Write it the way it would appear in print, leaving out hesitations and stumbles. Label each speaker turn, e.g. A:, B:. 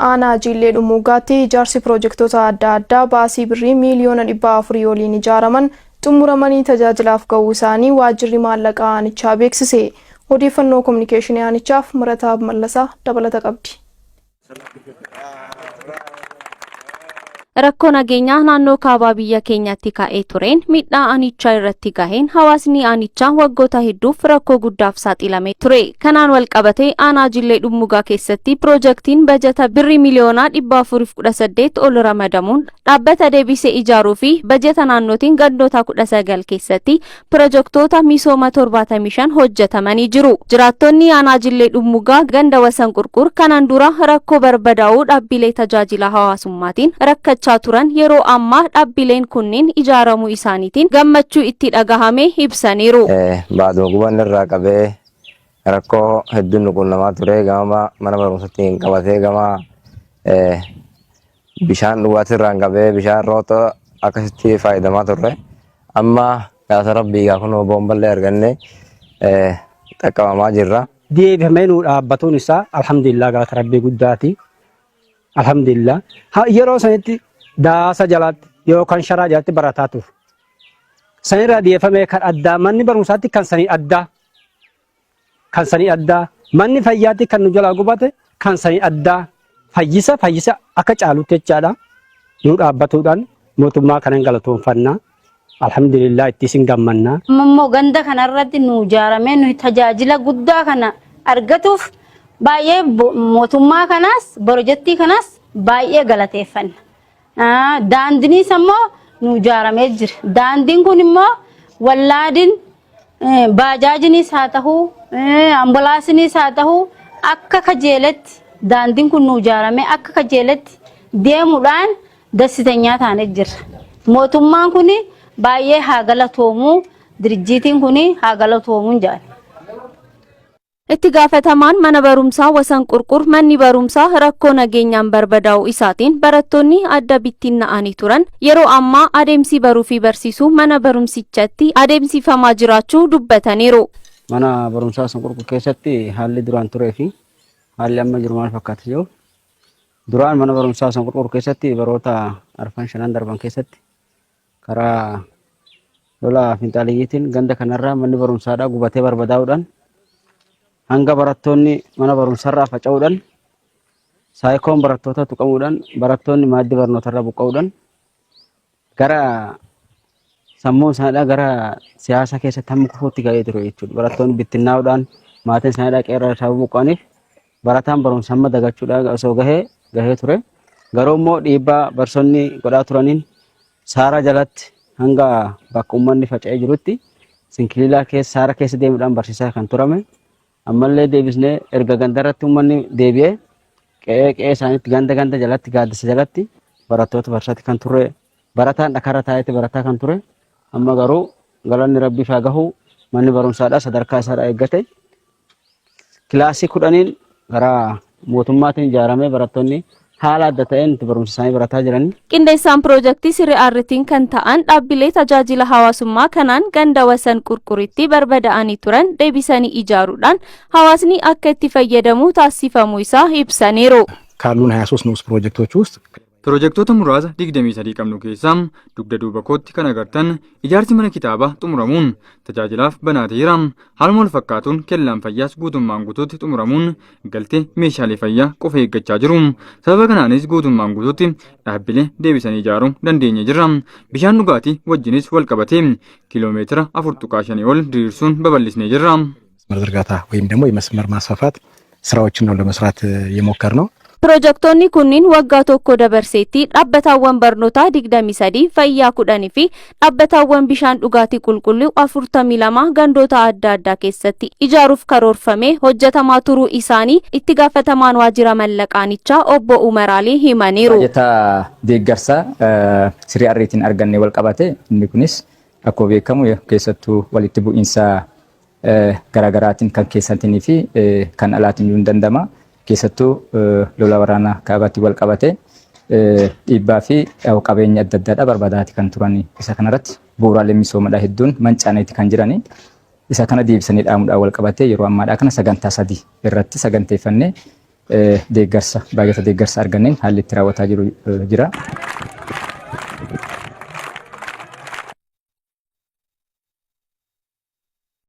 A: Aanaa Jiillee Dhummuuggaatti ijaarsi pirojektoota adda addaa baasii birrii miiliyoona 400 oliin ijaaraman xumuramanii tajaajilaaf ga'uu isaanii waajjirri maallaqaa aanichaa beeksise. Odeeffannoo kominikeeshinii aanichaaf Murataab Mallasaa dabalata qabdi.
B: Rakkoo nageenyaa naannoo kaabaa biyya keenyaatti ka'ee tureen miidhaa aanichaa irratti gaheen hawaasni aanichaa waggoota hedduuf rakkoo guddaaf saaxilamee ture. Kanaan wal qabatee aanaa Jillee Dhummugaa keessatti piroojaktiin bajata birrii miliyoonaa 418 ol ramadamuun dhaabbata deebisee ijaaruu fi bajata naannootiin gandoota 19 keessatti pirojektoota misooma 75 hojjetamanii jiru. Jiraattonni aanaa Jillee Dhummugaa ganda Wasan Qurqur kanaan dura rakkoo barbadaa'uu dhaabbilee tajaajila hawaasummaatiin rakkachaa turan yeroo ammaa dhaabbileen kunniin ijaaramuu isaaniitiin gammachuu itti dhagahame ibsaniiru.
C: Baaduma gubanni irraa qabee rakkoo hedduun nu qunnamaa ture. Gama mana barumsaatiin qabatee, gama bishaan dhugaatii irraan qabee bishaan roota akkasitti fayyadamaa turre. Amma galata rabbii gaa kunoo boomballee arganne xaqqabamaa jirra.
D: Deebifamee nuu dhaabbatuun isaa alhamdulillah, galata rabbii guddaati. Alhamdulillah. Yeroo sanitti daasa jalatti yookaan sharaa jalatti barataa ture. Sanirraa deebifamee kan addaa manni barumsaatti kan sanii addaa, kan sanii addaa manni fayyaatti kan nu jalaa gubate kan sanii addaa fayyisa akka caalutti jechaadha. Nu dhaabbatuudhaan mootummaa kanan galatoonfannaa. Alhamdulillah, itti isin gammannaa.
E: Amma immoo ganda kanarratti nu ijaaramee nu tajaajila guddaa kana argatuuf baay'ee mootummaa kanaas pirojektii kanaas baay'ee galateeffanna. Daandiinis ammoo nu ijaaramee jira. Daandiin kun immoo wallaadin baajaajinis haa ta'u, ambulaansinis haa ta'u, akka kajeeletti daandiin kun nu ijaaramee akka kajeeletti deemuudhaan ደስተኛ taanee jirra. Mootummaan kun baay'ee haa galatoomu, dirjiitiin kun haa galatoomu jedhan.
B: Itti gaafatamaan mana barumsaa Wasan Qurqur manni barumsaa rakkoo nageenyaan barbadaa'uu isaatiin barattoonni adda bittinnaa'anii turan yeroo ammaa adeemsi baruu fi barsiisuu mana barumsichatti adeemsifamaa jiraachuu dubbataniiru.
F: Mana barumsaa Wasan Qurqur keessatti haalli duraan turee fi haalli amma jiru maal fakkaata jiru? Duraan mana barumsaa Wasan Qurqur keessatti baroota arfan shanan darban keessatti karaa lola finxaaliyyiitiin ganda kanarraa manni barumsaadhaa gubatee barbadaa'uudhaan hanga barattoonni mana barumsarraa faca'uudhaan, saayikoon barattoota tuqamuudhaan, barattoonni maaddii barnootarraa buqqa'uudhaan gara sammuun isaaniidhaa gara siyaasa keessatti hamma kufuutti ga'ee ture jechuudha. Barattoonni bittinnaa'uudhaan maatiin isaaniidhaa qeerraa sababa buqqa'aniif barataan barumsa hamma dagachuudhaan osoo gahee ture. Garuu immoo dhiibbaa barsoonni godhaa turaniin saara jalatti hanga bakka uummanni faca'ee jirutti sinkililaa keessa saara keessa deemuudhaan barsiisaa kan turame. Ammallee deebisnee erga gandarratti uummanni deebi'ee qe'ee qe'ee isaaniitti ganda ganda jalatti gaaddisa jalatti barattoota barsiisaatti kan turre, barataan dhakarra taa'etti barataa kan ture. Amma garuu galanni rabbiif haa gahu, manni barumsaadhaa sadarkaa isaadhaa eeggate kilaasii 10n karaa mootummaatiin ijaaramee barattoonni haala adda ta'een itti barumsa isaanii barataa jiranii.
B: Qindeessaan piroojaktii sirrii arriitiin kan ta'an dhaabbilee tajaajila hawaasummaa kanaan ganda Wasan Qurquritti barbadaa'anii turan deebisanii ijaaruudhaan hawaasni akka itti fayyadamu taasifamuu isaa ibsaniiru.
G: ካሉን 23 ንዑስ ፕሮጀክቶች ውስጥ
H: Pirojektoota muraasa 23 qabnu keessaa dugda duuba kootti kan agartan ijaarsi mana kitaabaa xumuramuun tajaajilaaf banaa ta'eera. Haaluma wal fakkaatuun kellaan fayyaas guutummaan guutuutti xumuramuun galtee meeshaalee fayyaa qofa eeggachaa jiru. Sababa kanaanis guutummaan guutuutti dhaabbilee deebisanii ijaaruu dandeenye jirra. Bishaan dhugaatii wajjinis wal qabatee kiiloomeetira 4.5 ol diriirsuun babal'isnee jirra.
G: መስመር ዝርጋታ ወይም ደግሞ የመስመር ማስፋፋት ስራዎችን ነው ለመስራት የሞከርነው።
B: Pirojektoonni kunniin waggaa tokko dabarseetti dhaabbataawwan barnootaa 23, fayyaa 10 fi dhaabbataawwan bishaan dhugaatii qulqulluu 42 gandoota adda addaa keessatti ijaaruuf karoorfamee hojjetamaa turuu isaanii itti gaafatamaan waajjira mallaqaanichaa obbo Umaraalii himaniiru.
I: Baajata deeggarsaa sirrii arriitiin arganne wal qabate, inni kunis akkuma beekamu keessattuu walitti bu'iinsa garaagaraatiin kan keessattii fi kan alaatiin ni danda'ama. Keessattuu lola waraanaa kaabaatti wal qabate dhiibbaa fi qabeenya adda addaadha barbaadaati kan turan. Isa kanarratti bu'uuraalee misoomadha hedduun mancaaneeti kan jirani. Isa kana deebisanii dhaamuudhaan wal qabate yeroo ammaadhaa kana sagantaa sadii irratti saganteeffannee deeggarsa baajata deeggarsa arganneen haalli itti raawwataa jiru jira.